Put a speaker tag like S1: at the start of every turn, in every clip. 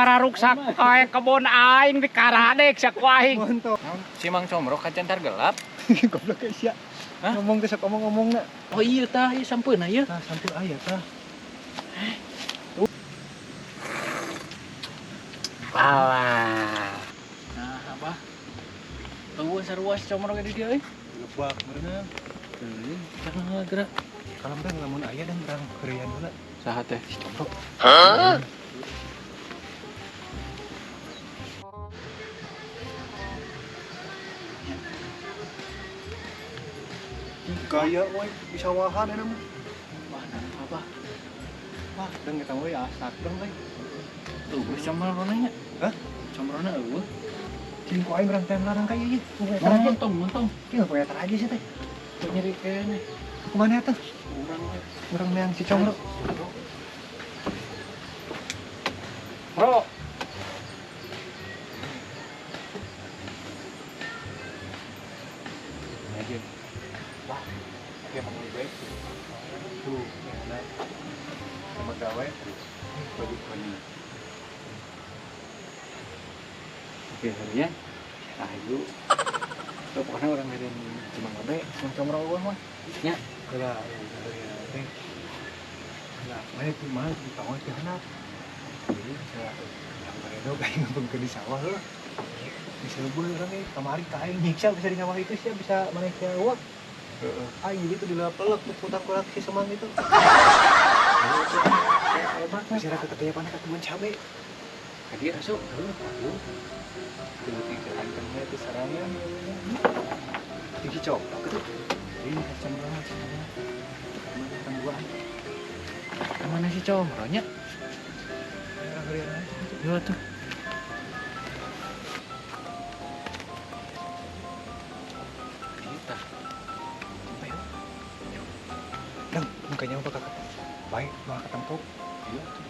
S1: Ruksak kae kebon aing di karadek sia ku aing.
S2: Montong.
S3: Si Mang Comro kacentar gelap.
S2: Goblok ge sia.
S3: Hah?
S2: Ngomong teh sok omong-omongna.
S3: Oh iya tah, ieu sampeuna ieu.
S2: Tah sampeu aya tah.
S1: Alah.
S3: Nah, apa? Eueuh sarua si Comro ge di dieu euy.
S2: Lebak meureunna.
S3: Teuing, jangan gerak.
S2: Kalem teh lamun aya dan urang heureyan heula.
S3: Saha teh?
S2: Si Comro. Gaya we di sawahan eta mah.
S3: Wah, nah, apa?
S2: Wah, deng eta we asak deng we.
S3: Eueuh Comro nya.
S2: Hah?
S3: Comrona eueuh.
S2: Cing ku aing urang teh larang ka ieu. Ku eta aja.
S3: Montong, montong.
S2: Ieu ku eta aja sih teh.
S3: Tuh nyeri kene.
S2: Kumaha eta?
S3: Urang we.
S2: Urang neang si Comro.
S1: Bro.
S2: Aja. Wah, dia mau baik. Tuh, enak. Sama gawe. Baju baju.
S3: Oke, harian. Ayo. Tuh, pokoknya orang harian si Mang Abe, Mang Comro eueuh mah. Nya.
S2: Heula, ya teh. Lah, mana tuh mah di tawon teh handap. Jadi saya yang baredo kayak ngembengkeun di sawah heuh. Bisa eueuh urang ge kamari ka aing nyiksa bisa di sawah itu sia bisa maneh sia eueuh.
S3: Heeh.
S2: Aing gitu dilapelek tuh putang-putang si semang itu.
S3: Hebat
S2: Bisa rata katanya panah ke kebun cabe.
S3: Ka dieu asup.
S2: Heuh, aduh. Tiba-tiba antengnya itu sarangnya. Tinggi copok itu. Ini kacang banget. Mana orang duaan?
S3: Kemana si Comro nya?
S2: Orang harian aja.
S3: Yo tuh. Kita.
S2: Ayo. Dang, mukanya apa kakak? Baik, mau ketemu.
S3: Iya tuh.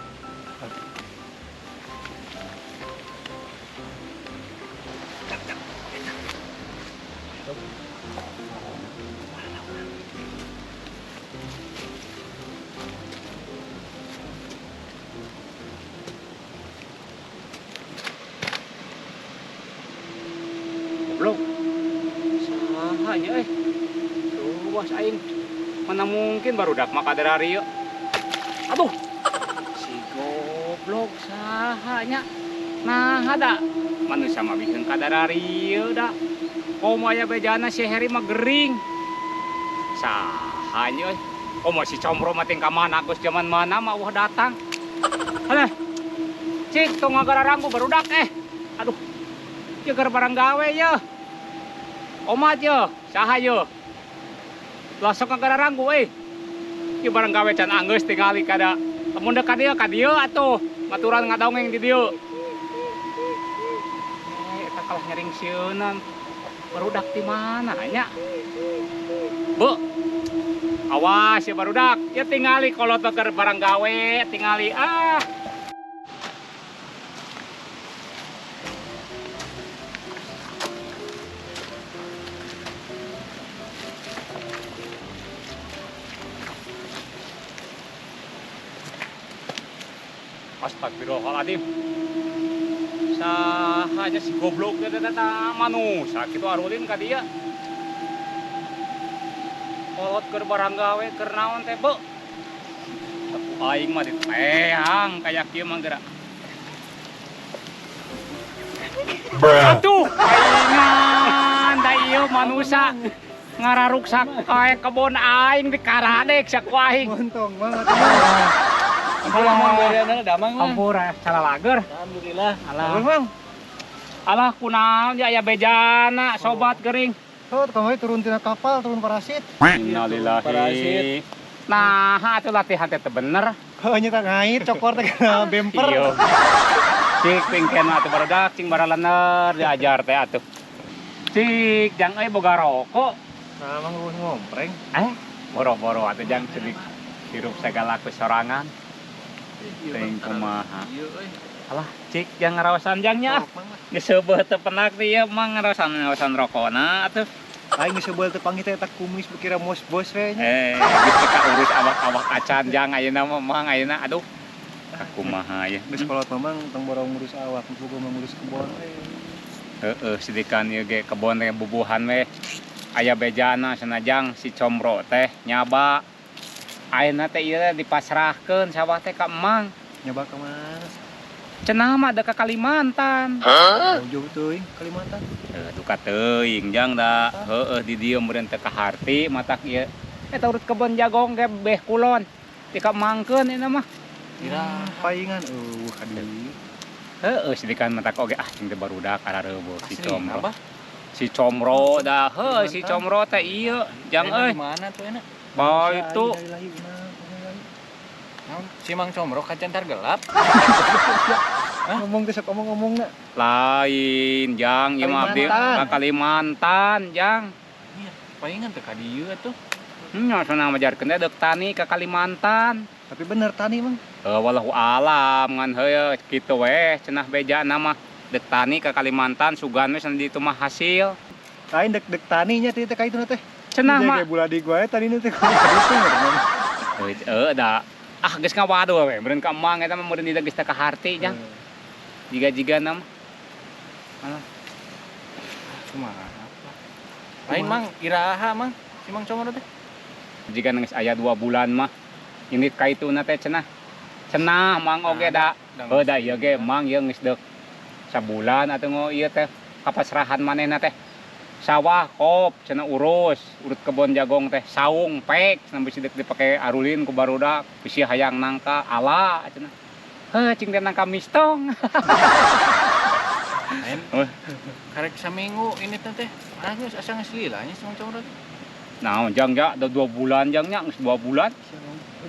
S2: Dang, dang.
S1: Goblok. Saha nya euy. Tuh bos aing. Mana mungkin barudak mah kadarari ieu. Aduh. Si goblok saha nya. Nah, ada manusia mah biheung kadarari ieu da. Komo aya bejana si Heri mah gering. Saha nya euy. Komo si Comro mah ting ka mana geus zaman mana mah eueuh datang. Alah. Cik tong ngagararanggu barudak eh. Aduh. Ieu keur barang gawe ye. Omat ye, saha ye? Lah sok ngagararanggu euy. Ieu barang gawe can anggeus tingali kada. Lamun deuk ka dieu ka dieu atuh. Maturan ngadongeng di dieu. Eta kalah nyaring sieunan. Barudak di mana nya? Bu. Awas ya barudak. Ya tingali kolot keur barang gawe, tingali ah. Astagfirullahaladzim. Saha nya si goblok teh teh teh manusia kitu arulin ka dia. Kolot keur barang gawe keur naon teh, Bu? Tepu aing mah diteang kaya kieu mah geura. Atuh, aingan da ieu manusia ngararuksak kae kebon aing di karadek sia ku aing.
S2: Montong banget.
S3: Ampura mang bariana damang mah.
S1: Ampura salah lager.
S3: Alhamdulillah.
S1: Alah.
S2: Bang.
S1: Alah kunaon ya aya bejana sobat gering.
S2: Oh, kamari turun tina kapal, turun parasit.
S1: Innalillahi.
S3: Parasit.
S1: Nah, atuh latihan teh teu bener.
S2: Heuh nya teh ngait cokor teh kana bemper.
S1: Iya. Cik pingken atuh barudak cing baralener diajar teh atuh. Cik jang euy boga rokok.
S2: Nah, mang eueuh ngompreng.
S1: Boro-boro atuh jang cedik hirup segala ku sorangan. Teuing kumaha. Alah, cik jang ngaraosan jangnya. Geus seubeuh teu penak teh ieu mah ngaraosan-ngaraosan rokona atuh.
S2: Aing geus seubeuh teu panggih teh eta kumis beuki mos bos we nya.
S1: Geus teu kaurus awak-awak acan jang ayeuna mah mang ayeuna aduh. Kumaha ya.
S2: Geus kolot mamang tong borong ngurus awak, bogo ngurus kebon we.
S1: Heeh, sidikan ieu ge kebon teh bubuhan we. Aya bejana sanajang si Comro teh nyaba. Ayeuna teh ieu dipasrahkeun sawah teh ka Emang.
S2: Nyaba ka mana?
S1: Cenah mah da ka Kalimantan.
S2: Jauh teuing Kalimantan.
S1: Heuh, duka teuing jang da. Heueuh di dieu meureun teh kaharti matak ieu. Eta urut kebon jagong ge beh kulon. Dikamangkeun ieu mah.
S3: Ira
S2: paingan eueuh ka dieu.
S1: Heueuh sidikan matak oge ah cing teh barudak arareueuh si Comro. Si Comro da heuh si Comro teh ieu jang euy.
S3: Di mana tuh enak?
S1: Ba itu.
S3: Si Mang Comro kacentar gelap.
S2: Ngomong teh sok omong-omongna.
S1: Lain jang ieu mah abdi ka Kalimantan jang.
S3: Iya, paingan teh ka dieu atuh.
S1: Nya cenah majarkeun teh deuk tani ka Kalimantan.
S2: Tapi bener tani mang.
S1: Wallahu alam ngan heueuh kitu weh cenah bejana mah deuk tani ka Kalimantan sugan we cenah ditu mah hasil.
S2: Lain dek taninya teh ka itu teh.
S1: Cenah mah
S2: buladi gua tadi teh ka ditu.
S1: Heueuh da ah geus ngawaduh we meureun ka Emang eta mah meureun di geus teh kaharti jang. Jiga-jiga mah.
S3: Alah. Kumaha? Lain Mang iraha Mang si Mang Comro teh.
S1: Jika geus aya 2 bulan mah ini kaituna teh cenah. Cenah Mang oge da. Heuh da ieu ge Mang ieu geus deuk sabulan atuh ngo ieu teh kapasrahan manehna teh. Sawah kop cenah urus, urut kebon jagong teh saung pek cenah bisi deuk dipake arulin ku barudak, bisi hayang nangka ala cenah. Heuh cing teh nangka mistong.
S3: Lain. Karek saminggu ini teh. Ah geus asa geus lila nya si Mang Comro teh.
S1: Nah, jang ja, ada 2 bulan jang nya, geus 2 bulan.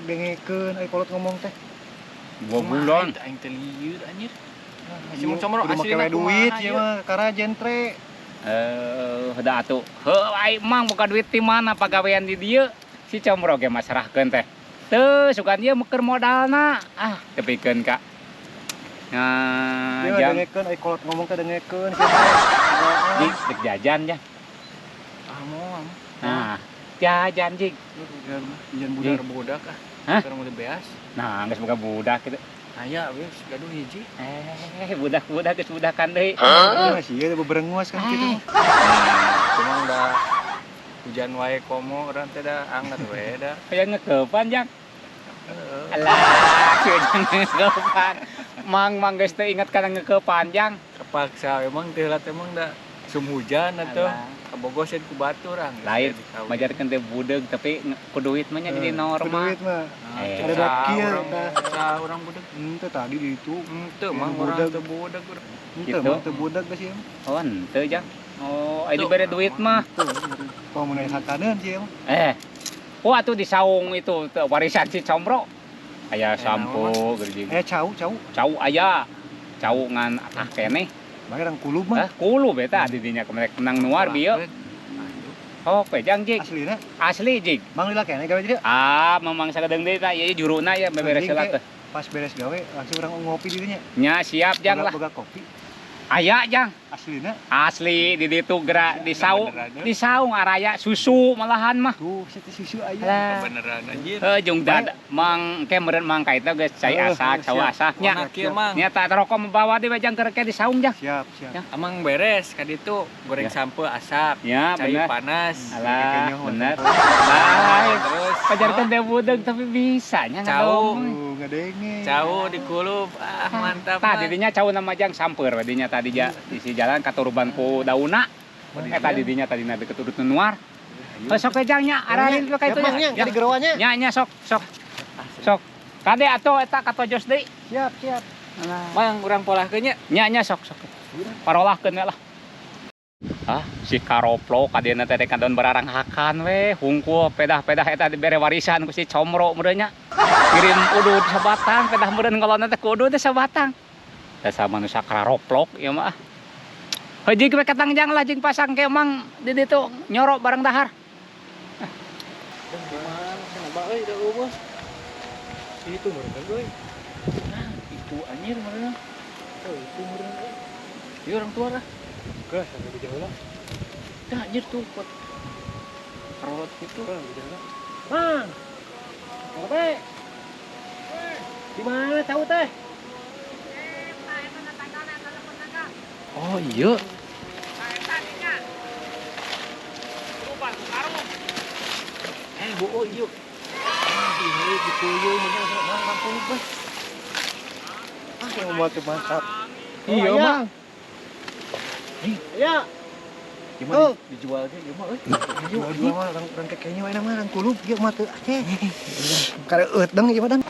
S2: Dengekeun ai kolot ngomong teh.
S1: 2 bulan.
S3: Aing teh lieur anjir. Si Mang Comro asli
S2: make duit ieu mah kara jentre.
S1: Da atuh. Heuh ai Mang boga duit ti mana pagawean di dieu? Si Comro ge masrahkeun teh. Teu sugan ieu meukeun modalna. Ah, tepikeun ka. Nah, jang
S2: dengekeun ai kolot ngomong teh dengekeun.
S1: Jig dek jajan jang.
S3: Ah moal.
S1: Nah, jajan jig.
S3: Jajan budak budak ah.
S1: Hah?
S3: Sekarang udah beas.
S1: Nah, geus boga budak kitu.
S3: Aya geus gaduh hiji.
S1: Budak-budak geus budakan deui.
S2: Heeh, sih ieu beberenguas kan kitu.
S3: Cuma udah hujan wae komo urang teh da anget we da.
S1: Hayang ngekeupan jang. Alah, si jang ngekeupan. Mang geus teu inget kana ngekeupan jang.
S3: Kepaksa emang teh lah emang da sum hujan atuh. Kabogos ku batur ah.
S1: Lain majarkeun teh budeug tapi ku duit mah nya jadi normal.
S2: Ku duit mah. Ada kieu tah.
S3: Sa urang budeug.
S2: Henteu tadi di ditu.
S3: Henteu mah urang teu budeug.
S2: Henteu mah teu budeug da sieun.
S1: Oh, henteu jang. Oh, ai dibere duit mah.
S2: Teu mun aya hataneun sieun.
S1: Oh atuh di saung itu warisan si Comro. Aya sampo gerjing.
S2: Cau.
S1: Cau aya. Cau ngan atah keneh.
S2: Barang kulub mah.
S1: Kulub eta di dinya kemerek menang nuar bieu. Oke, jang jig.
S2: Aslina?
S1: Asli jig.
S2: Mang lila keneh gawe jadi?
S1: Ah, memang sagedeung deui tah ieu juruna ya beberes heula teh.
S2: Pas beres gawe langsung urang ngopi di dinya.
S1: Nya siap jang lah.
S2: Boga kopi.
S1: Aya jang.
S2: Aslina?
S1: Asli di ditu gerak di saung. Di saung araya susu malahan mah.
S2: Tuh, susu aya.
S3: Beneran anjir.
S1: Heuh jeung dada mang ke meureun mang ka itu geus cai asak, cau asak nya. Nya tak rokok membawa deui jang keur ke di saung jang.
S2: Siap, siap.
S3: Amang beres ka ditu goreng sampe asak, cai panas.
S1: Alah, bener. Lain terus pajarkeun teh budeung tapi bisa nya
S3: cau.
S2: Ngadenge.
S3: Cau dikulub, ah mantap.
S1: Tah didinya cau nama jang samper we dinya tadi ja isi jalan katuruban ku dauna. Eta didinya tadina deket urut nuar. Sok we jang nya arahin ka itu nya.
S2: Di gerowannya.
S1: Nya nya sok sok. Sok. Kade atuh eta katojos deui.
S2: Siap, siap.
S3: Mang urang polahkeun nya.
S1: Nya nya sok sok. Parolahkeun we lah. Ah, si karoplok kadieuna teh kadon bararanghakan we hungkul pedah-pedah eta dibere warisan ku si Comro meureun nya. Kirim udud sabatang pedah meureun ngolonna teh ku udud teh sabatang. Dasar manusia karoplok ieu mah. Heuh jig we katangjang lah jeung pasang ke emang di ditu nyorok bareng dahar.
S3: Gimana cenah ba euy da eueuh.
S2: Itu meureun euy.
S3: Nah, itu anjir meureun.
S2: Oh, itu meureun euy.
S3: Ieu orang tua lah.
S2: Geus sampai jauh lah.
S3: Tah anjir tuh pot. Karolot gitu.
S2: Mang. Kabe. Di mana cau teh?
S3: Oh iya. Bu, oh iya.
S2: Ah, gitu ieu mah kampung teh. Ah, yang mau teh mantap.
S3: Iya, Mang.
S2: Ya.
S3: Gimana dijual ge ieu mah euy.
S2: Dijual mah orang kekenya we mah orang kulub ieu mah teu aceh. Kareueut deng ieu mah deng.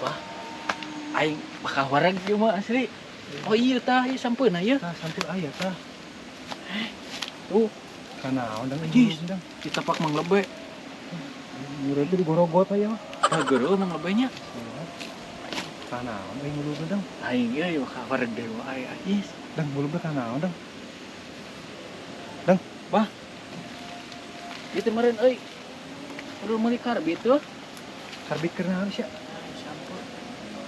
S3: Bah. Aing bakal wareg ieu mah asli. Oh iya tah, ieu sampeuna ieu.
S2: Tah sampeu aya tah.
S3: Tuh,
S2: Kanaon deng
S3: Anjis.
S2: deng.
S3: Ditapak Mang Lebe.
S2: Murah teh digorogot aya mah.
S3: Tah geureuh Mang Lebenya.
S2: Kanaon euy mulubna deng.
S3: Aing ieu bakal wareg deui wae anjis.
S2: Deng mulubna kanaon deng.
S3: Bah. Ieu teh meureun euy. Kudu meuli karbit tuh.
S2: Karbit keur naon sia?
S3: Sampeu.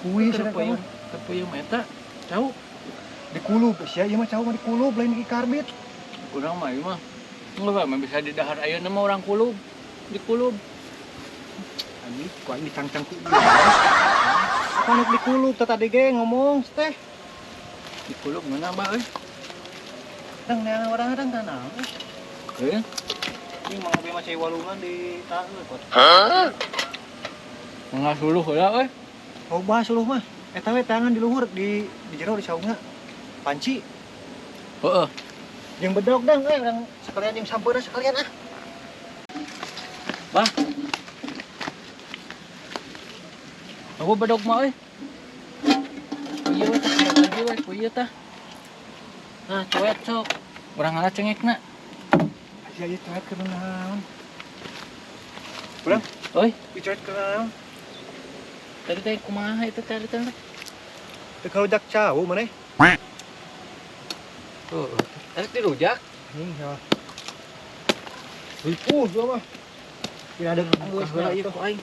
S2: Kuy sia
S3: Keur peuyeum eta. Cau.
S2: Dikulub sia ieu mah cau mah dikulub lain di karbit.
S3: Urang mah ieu mah. Enggak mah bisa didahar ayeuna mah urang kulub. Dikulub.
S2: Anjing, ku aing dicangcang ku ieu. Apa nu dikulub teh tadi ge ngomong teh.
S3: Dikulub ngeunah bah euy.
S2: Deng neangan urang deng kanaon euy.
S3: Heuh.
S2: Ini mang lebih mah cai walungan di tahu kot.
S3: Mangga suluh heula euy.
S2: Loba suluh mah. Eta we tangan di luhur di jero di saungna. Panci.
S3: Heeh.
S2: Jeung bedog dang euy urang sekalian jeung sampeurna sekalian ah.
S3: Bah. Apa bedog mah euy? Ieu we tah lagi we ku ieu tah. Nah, cuet sok. Urang ngala cengekna.
S2: Sia ieu cuet keur naon? Urang,
S3: Euy,
S2: ieu cuet keur naon?
S3: Tadi teh kumaha itu tadi teh?
S2: Teu karujak cau maneh.
S3: Tuh, tadi dirujak.
S2: Anjing salah. Ripuh gua mah. Tidak ada
S3: Buka heula ieu ku aing.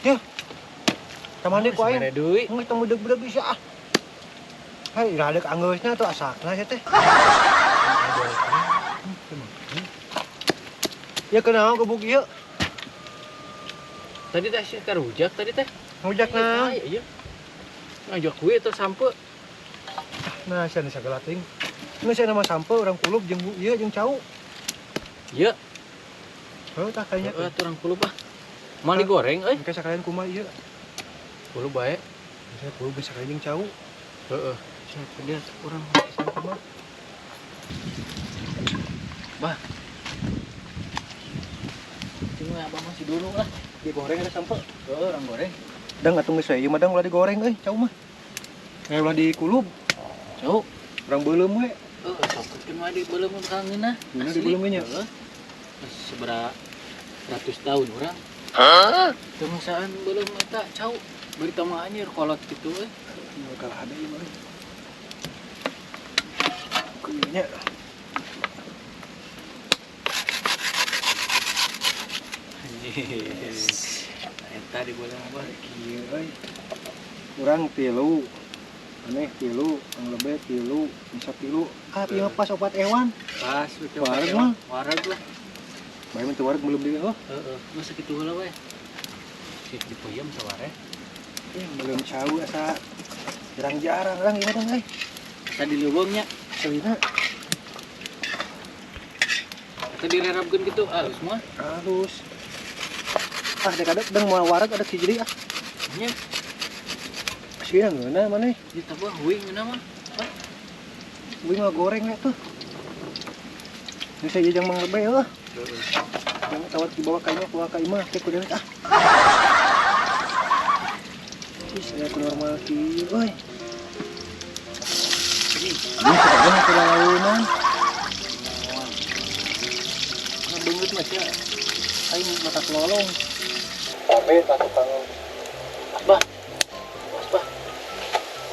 S2: Ya. Taman deui ku aing.
S3: Mere deui.
S2: Geus tong bedeg-bedeg bisa ah. Hai, iradeuk anggeusna atuh asakna sia teh. Ya kunaon gebuk ieu?
S3: Tadi teh sia karujak tadi teh.
S2: Ngujak naon?
S3: Iya. Ngajak kue atau sampe.
S2: Nah, sia sagala teuing. Geus sia nama sampe urang kulub jeung ieu jeung cau.
S3: Ieu.
S2: Heuh tah kayaknya.
S3: Heeh, urang kulub ah. Moal digoreng euy.
S2: Engke sakalian kumaha ieu?
S3: Kulub bae.
S2: Saya kulub geus sakalian jeung cau.
S3: Heeh. Sia dia urang
S2: Sampe mah.
S3: Bah. Cuma abah masih dulu lah.
S2: Digoreng ada sampe.
S3: Heeh, urang goreng.
S2: Dang atuh geus we ieu mah dang ulah digoreng euy cau mah. Ulah dikulub.
S3: Cau.
S2: Urang beuleum we.
S3: Heeh, sok keun mah dibeuleum bakal ngeunah.
S2: Ngeunah dibeuleum nya.
S3: Heeh. Seberapa ratus tahun urang. Hah? Teu masaan beuleum eta cau. Berita mah anjir kolot kitu euy.
S2: Bakal ada ieu mah. Kuenya.
S3: Anjir. Eta dibeuleum mah
S2: kieu euy. Urang tilu. Aneh tilu, ang lebe tilu, bisa tilu. Ah, ieu mah pas opat ewan.
S3: Pas,
S2: wareg mah.
S3: Wareg lah.
S2: Bae mah teu wareg belum deui heuh.
S3: Heeh, masa kitu heula we. Sik dipeuyeum sawareh.
S2: Ih, belum cau asa jarang-jarang urang ieu mah dong euy.
S3: Tadi leuweung nya.
S2: Aslina.
S3: Eta direrapkeun kitu halus mah.
S2: Halus. Ah, dek ada deng moal wareg ada hiji deui ah.
S3: Nya.
S2: Aslina ngeunah maneh.
S3: Ieu tah huing ngeunah mah. Hah?
S2: Huing mah goreng we tuh. Geus aya jeung Mang Lebe heuh.
S3: Heeh.
S2: Yang tawar dibawa ka imah, bawa ka imah teh kudu ah. Ih, saya ku normal kieu euy. Ini sekarang ke launan.
S3: Nah, beungeut mah sia.
S2: Aing mata kelolong. Abe tak tukang.
S3: Bah. Was bah.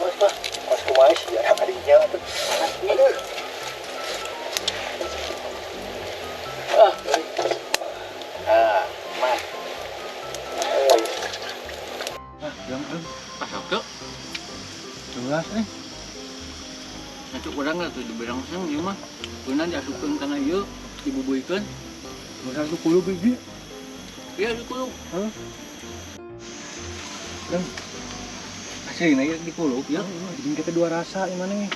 S3: Was bah.
S2: Pas kumaha sih ada kadinya atuh. Aduh.
S3: Ah, euy. Ah, mah.
S2: Euy. Ah, jang euy.
S3: Pasok tuh.
S2: Jelas eh.
S3: Ngacuk urang lah tuh diberangsang ieu mah. Keunang diasupkeun kana ieu, dibubuikeun.
S2: Masa aku kulub hiji.
S3: Iya, dikulub.
S2: Hah? Dang.
S3: Asli na di kulub ya.
S2: Jadi kita dua rasa yang mana nih?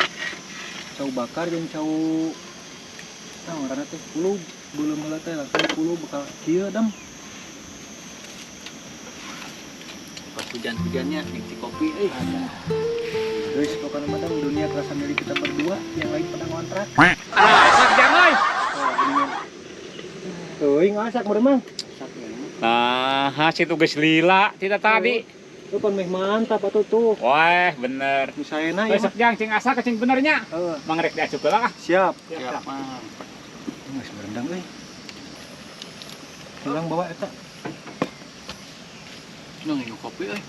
S2: Cau bakar jeung cau nah ngaranna teh kulub, belum heula teh langsung kulub bakal kieu dam.
S3: Pas hujan-hujannya ngisi kopi euy.
S2: Guys, pokoknya mah dam dunia kerasa milik kita berdua, yang lain pada ngontrak.
S1: Asak jang euy.
S2: Teuing asak meureun mang.
S1: Nah, situ geus lila tidak tadi.
S2: Itu pan meh mantap atuh tuh.
S1: Wah, bener.
S2: Misalnya ya.
S1: Besok jang cing asak cing benernya.
S2: Heeh.
S1: Mang rek diasup heula ah.
S2: Siap.
S3: Siap, Mang.
S2: Geus berendang euy. Urang bawa eta.
S3: Nu nginum kopi euy.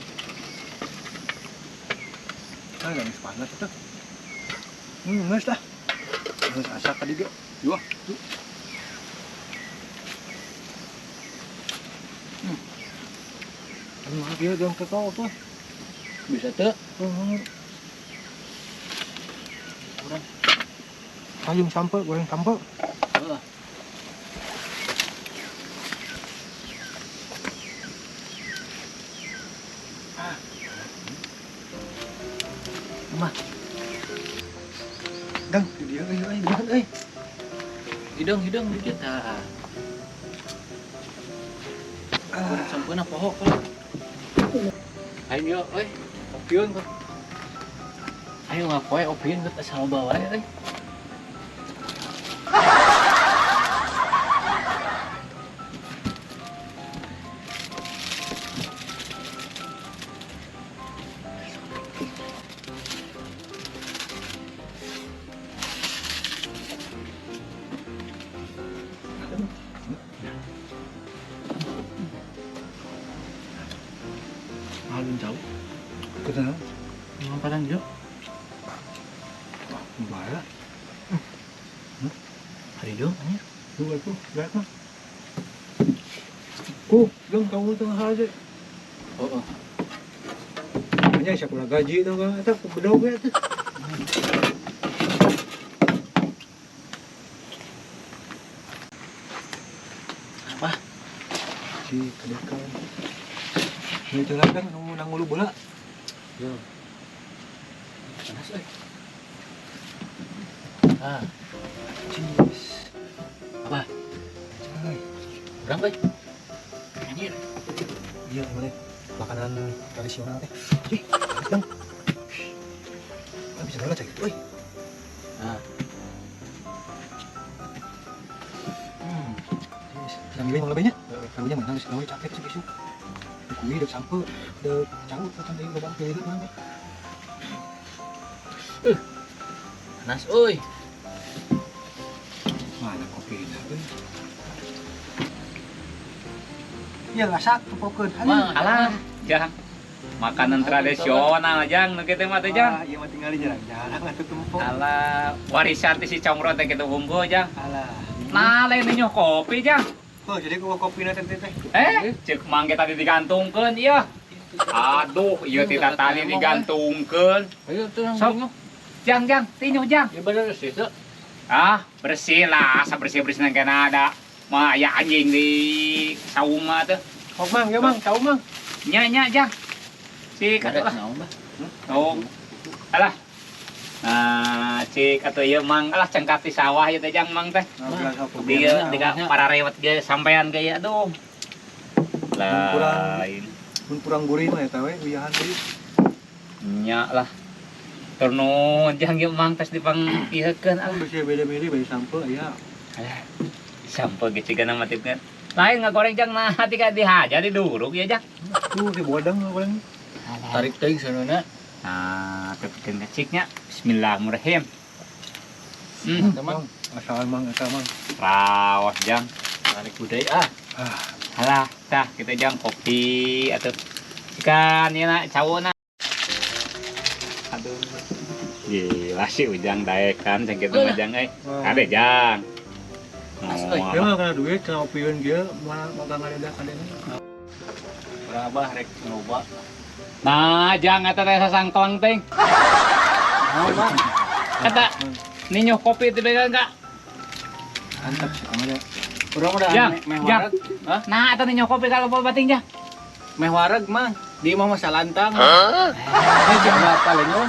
S2: Ah, geus panas eta. Geus lah. Geus asak tadi ge.
S3: Yuh.
S2: Maaf ya, jangan kekau tuh.
S3: Bisa tuh.
S2: Kurang. Ayam sampe, goreng sampe.
S3: Heeh.
S2: Mah. Dang, di dia euy euy, gimana euy?
S3: Hidung di dieu tah. Goreng sampeuna poho kalau. Ayo euy, opieun kok. Ayo ngapoe opieun geus asal bawa euy. Alun jauh.
S2: Kenapa?
S3: Ngapain yuk?
S2: Wah, bahaya.
S3: Hari dong, anjir.
S2: Lu aku, gak mah. Ku, dong kamu tengah aja.
S3: Oh, oh.
S2: Hanya siapa lah gaji tuh kan? Eta bedog ya tuh.
S3: Apa?
S2: Si kedekan. Ini jalan kan kamu nangulu bola.
S3: Yo. Panas euy. Ah,
S2: Cheese.
S3: apa?
S2: Cai.
S3: Urang euy. Anjir.
S2: Iya, mana? Makanan tradisional teh. Ih, dang. Ah, bisa banget cai gitu euy.
S3: Ah.
S2: Cheese. Sambil mau lebihnya? Sambilnya mana geus gawe capek sih geus. Kuwi dek sampe, dek cau teh deui lobang pilih urang teh.
S3: Panas euy.
S2: Mana kopi euy. Ya ngasak tupokeun.
S3: Mah,
S1: Alah, jang. Makanan tradisional jang nu kitu mah teh jang.
S2: Ah, ieu mah tinggali jarang-jarang atuh tempo.
S1: Alah, warisan ti si Congro teh kitu unggul jang.
S2: Alah.
S1: Nah, lain ninyoh kopi jang.
S2: Oh, jadi gua kopi teh teh.
S1: Cek mangke tadi digantungkeun ieu. Aduh, ieu ti tadi digantungkeun.
S3: Ayo tuh
S1: Sok. Jang, jang, tinyoh jang.
S3: Ya bener sih tuh.
S1: Ah, bersih lah, sabersih-bersih kena ada. Mah aya anjing di saung mah teh.
S2: Kok mang, ya mang, cau mang.
S1: Nya nya jang. Cik atuh lah.
S3: Naon bah?
S1: Oh. Alah. Nah, cik atuh ieu mang alah cengkat di sawah ieu teh jang mang teh. Dieu diga para rewet ge sampean ge ieu aduh. Lain.
S2: Mun kurang gurih mah eta we uyahan deui.
S1: Nya lah. Tur nuhun jang ieu mang tos dipang ieukeun
S2: Kan bisa beda-beda beda sampe ya.
S1: Alah. Sampe ge cigana mah teh. Lain ngagoreng jang nah tika dihaja diduruk ya jang.
S2: Tuh si bodang ngagoreng.
S3: Tarik teuing seuneuhna.
S1: Nah, tepikeun keciknya. Bismillahirrahmanirrahim.
S3: Teman,
S2: Asal mang eta mang.
S1: Rawas jang.
S3: tarik budaya ah.
S2: Ah,
S1: Alah, tah kita jang kopi atau ikan ya nak cawona. Aduh. Gila sih Ujang daekan jang kitu mah jang euy. Kade jang.
S3: Asli.
S2: Dia mah kena duit, kena opieun dia, malah bakal ngaredah kadenya.
S3: Urang abah rek nyoba.
S1: Nah, jang eta teh sasangklang teh.
S3: Naon mah?
S1: Kata ninyoh kopi teh bega enggak?
S2: Mantap sih kamu ya.
S3: Urang udah
S1: Jang,
S3: meh
S1: jang.
S3: wareg. Hah?
S1: Nah, eta ninyoh kopi kalau bawa bating jang.
S3: Meh wareg mang. Di mah mah salantang. Ini cek apa lainnya?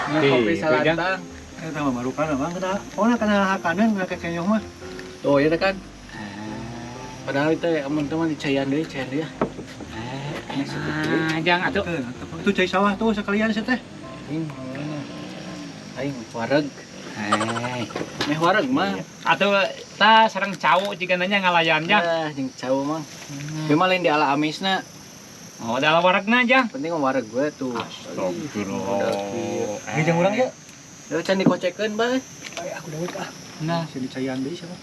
S3: Nah, kopi
S1: Iya,
S3: salantang.
S2: Eta mah barukan mah kena pokona kana hakaneun kana kekenyong mah.
S3: Tuh, ya kan. Padahal itu amun teh mah dicayan deui, cayan deui.
S1: Ah, jang atuh.
S2: Itu cai sawah tuh sekalian sih teh.
S3: Aing aing wareg.
S1: Eh.
S3: Meh wareg mah.
S1: Atuh ta sareng cau jika nanya ngalayan jang.
S3: Ah, jeung cau mah. Ieu mah lain di ala amisna.
S1: Oh, dalam waregna jang.
S3: Penting mah wareg gue tuh.
S1: Astagfirullah.
S2: Ini jang urang ya.
S3: Ya can dikocekeun bae.
S2: Ay, aku dawet ah.
S1: Nah,
S2: Si dicayan deui siapa?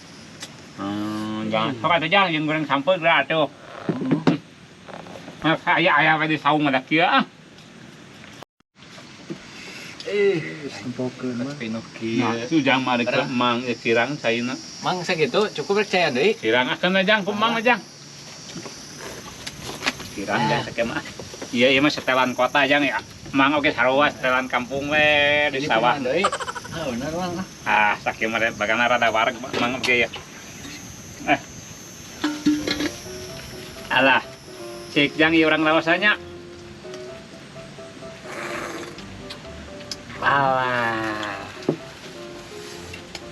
S1: Jang. Sok atuh jang jeung goreng sampeu geura atuh. Nah, aya aya we di saung ada kieu ah.
S3: Eh,
S2: Sempokeun mah.
S3: Pinocchio.
S1: Nah, itu jang mah rek mang ieu kirang caina.
S3: Mang sakitu cukup rek cayan deui.
S1: Kirang akeun jang kumang jang. Kirang jang sakieu mah. Iya ieu mah setelan kota jang ya. Mang oge sarua setelan kampung we di
S3: Jadi
S1: sawah.
S3: kumaha deui. Ah, bener mang.
S1: Ah, sakieu mah bagana rada wareg mang oge ya. Eh. Alah. Cik jang ieu urang lawasanya. Alah.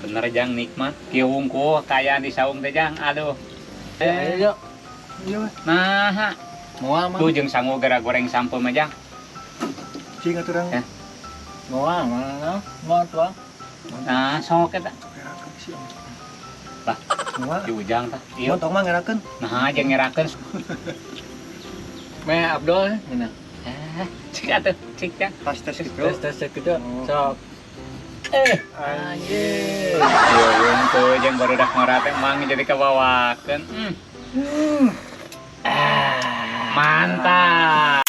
S1: Bener jang nikmat. Kieu wungkul kaya di saung teh jang. Aduh.
S3: Ayo, yuk.
S2: Iya mah.
S1: Nah,
S3: Moal mang.
S1: tuh jeung sangu gara goreng sampeu mah jang.
S2: Cing atuh urang.
S1: Eh.
S3: Moal, moal, moal tuang.
S1: Nah, sok eta.
S2: Ngerakeun sih.
S1: Lah.
S2: Semua.
S1: Di ujang tah.
S2: Iya,
S1: Ieu.
S2: tong mah ngerakeun.
S1: Nah, jeung ngerakeun.
S3: Meh Abdul, mana?
S1: Eh, cik atuh, cik jang.
S2: Tes tes gitu.
S3: Tes tes tes gitu.
S2: Oh.
S3: Sok. Eh, anjir.
S1: Ieu wungkul jeung barudak ngora teh mang jadi kabawakeun. Ah, mantap.